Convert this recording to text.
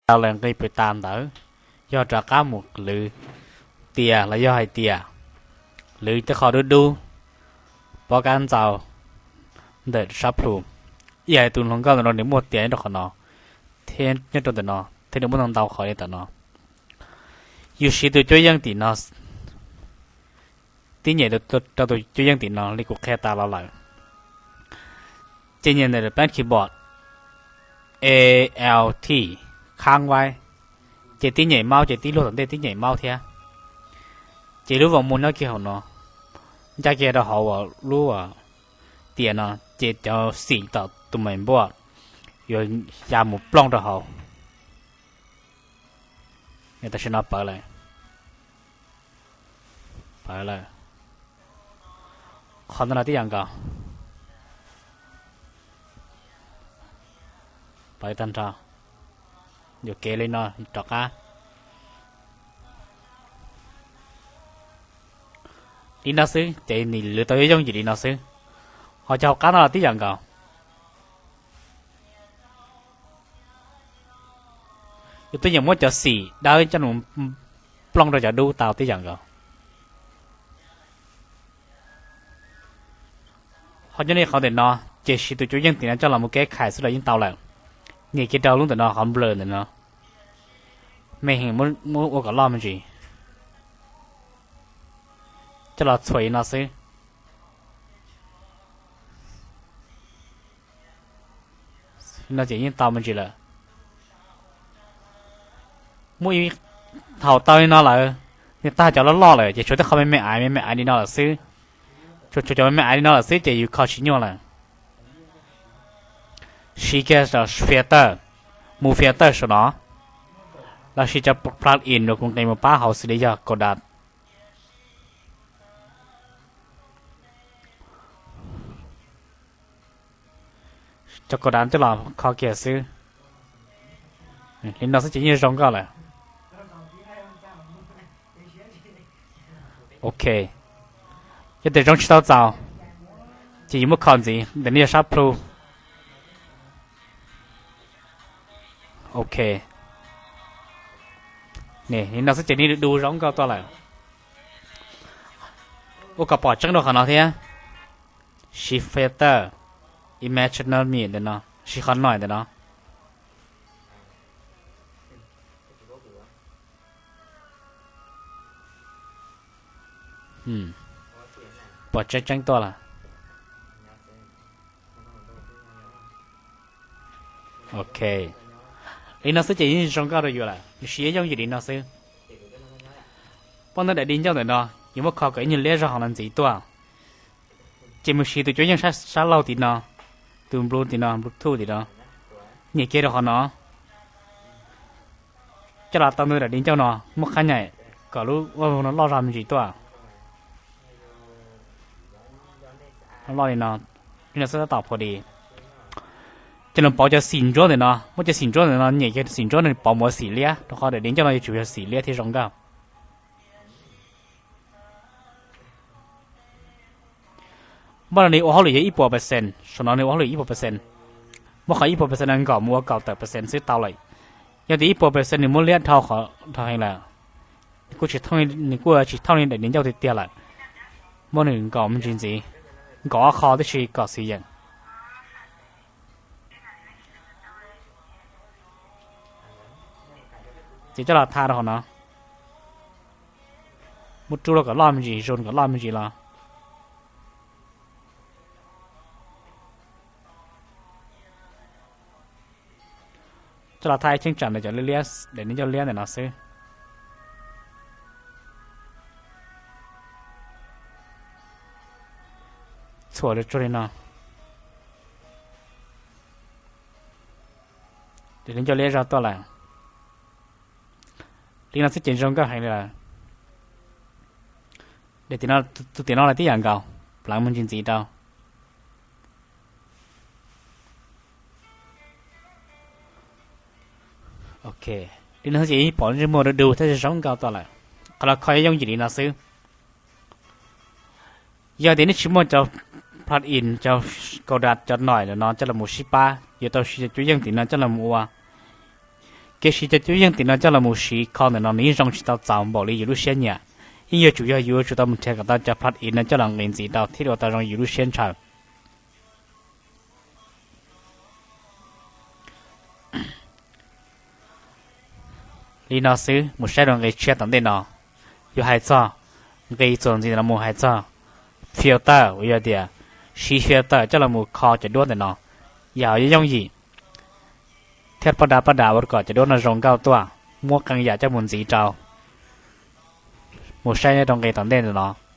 tau lawv nqi pes tas ntawd, yog rov qab mus lwv tias los yog hais tias lwv tej qhov dub dub, pob kab ntxaus ntawm sab plhu. Ib yam li tus hluas nkauj ntawm no nws muaj tias nyob rau qhov no, thiab nyob rau ntawm no thiab nws muaj ntau ntau qhov li ntawm no. Yus siv tus cuab yeej tim no, tib nyem rau tus cuab yeej tim no li kuv qhia tas los lawm. Ces nyem ntawm pab keyboard A L T, khab vaib, ces tib nyem maub, ces tib luag tom ntej tib nyem maub thiab. Ces lub volume nyob kiag hauv no, ncaj kiag rau hauv lub tias no, ces cov xim tom tus mainboard yuav ya mus plooj rau hauv. Tam sim no pawv lawm, pawv lawm. Qhov ntawd no tib yam nkaus, pawv tag nrho. Yuam kev li no rov qab li no xwb ces nws lwv tau yooj yim li no xwb. Ho cov hauv qab no los tib yam nkaus. Yus twb yeej muab cov xim dawb coj mus plooj rau cov dub tau tib yam nkaus. Ho nyob li qhov ntawm no, ces siv tus cuab yeej tim no coj los mus keb khais xwb los yeej tau lawm. Nyem kiag rau lub ntawm no, qhov nplawm ntawm no, me heev, muab ua kom loj me ntsis, coj los txhuam li no xwb. No ces yeej tau me ntsis lawm. Muaj ib thaum tau li no lawm, nws tag cov loj loj lawm ces tshuav tej qhov me me aiv me me aiv li no lawm xwb. Tshuav cov me me aiv li no lawm xwb ces yus kho tsis nyuaj lawm. Siv kiag filter, mus filter saum no, los sis cov plug-in uas kuv nqis mus pab hauv xws li yog Godot. Cov Godot coj los kho kiag xwb. Li no xwb ces yeej zoo nkauj lawm. Ok, yog tias zoo tsis tau txaus ces yus muab kho ntxiv ntawm no yog sab plhu. Ok, li no xwb ces nws du zoo nkauj tuaj lawm. Ua kom pom tseeb rau qhov no thiab. Siv filter, imaginary ntawm no, siv qhov no ntawm no. Pom tseeb tseeb tuaj lawm. Ok, li no xwb ces yeej zoo nkauj rau yus lawm, nws siv yooj yim li no xwb. Poj ntawd daim di ncauj ntawm no, yus muab kho kom ib nyuag liab zog hauv no ntxiv tuaj. Ces mus siv tus cuab yeej sab laug tim no, tus blue tim no, Bluetooth tim no, nyem kiag rau qhov no, coj los tau ntu daim di ncauj no, muab qhab nyaim kom lub ua no loj zog me ntsis tuaj. Loj li no, li no xwb tab tom pha di. Ces nws pauv cov xim ntsuab ntawm no, muab cov xim ntsuab ntawm no nyem kiag, xim ntsuab no pauv mus ua xim liab, rau qhov daim di ncauj no yuav tsum yog xim liab thiab zoo nkauj. Npaj no nws ua hauj lwm yog ib puas percent, saum no nws ua hauj lwm ib puas percent. Muab qhov ib puas percent no nkaum mus ua kaum tawm percent xwb tau lawm. Yog tias ib puas percent nws muab liab dhau qhov dhau heev lawm, nws kuj tsis thooj li daim di ncauj tiag tiag lawm. Muab nws nkaum me ntsis ntxiv, nkaum ob qho tib si kom xwm yeem. Ces coj los tha rau hauv no, muab rub los kom loj me ntsis, zoom kom loj me ntsis los. Coj los tha ib cheeb tsam ntawm cov liab, daim di ncauj liab ntawm no xwb. Txhuam tsuag li no. Daim di ncauj liab zog tuaj lawm. Li no xwb ces zoo nkauj heev li lawm. Daim tim no, tus tim no los tib yam nkaus, pleev me ntsis ntxiv rau. Ok, li no ces yeej pom ntsej muag du du thiab zoo nkauj tuaj lawm. Qhov no kho yooj yim li no xwb. Yog tias nej tsis muaj cov plug-in, cov codec, cov noise no coj los mus sib pab, yuav tau siv cov cuab yeej tim no coj los mus ua. Tiam sis cov cuab yeej tim no coj los mus siv kho ntawm no nws yeej zoo tsis tau txaus npaum li yus lub siab nyiam. Yeej yuav tsum yog yus yuav tsum tau mus nrhiav kom tau cov plug-in no coj los nqis ntxiv rau thiaj li ua tau zoo yus lub siab ntshaw. Li no xwb, mus saib rau nqe tshiab tom ntej no. Yuav hais txog nqe txuas ntxiv ntawm no mus hais txog filter uas yog tias siv filter coj los mus kho cov duab ntawm no, yam ho yooj yim thiab paj dav paj dav ua kom cov duab no zoo nkauj tuaj, muab qee yam coj mus ntxiv rau. Mus saib rau nqe tom ntej ntawm no.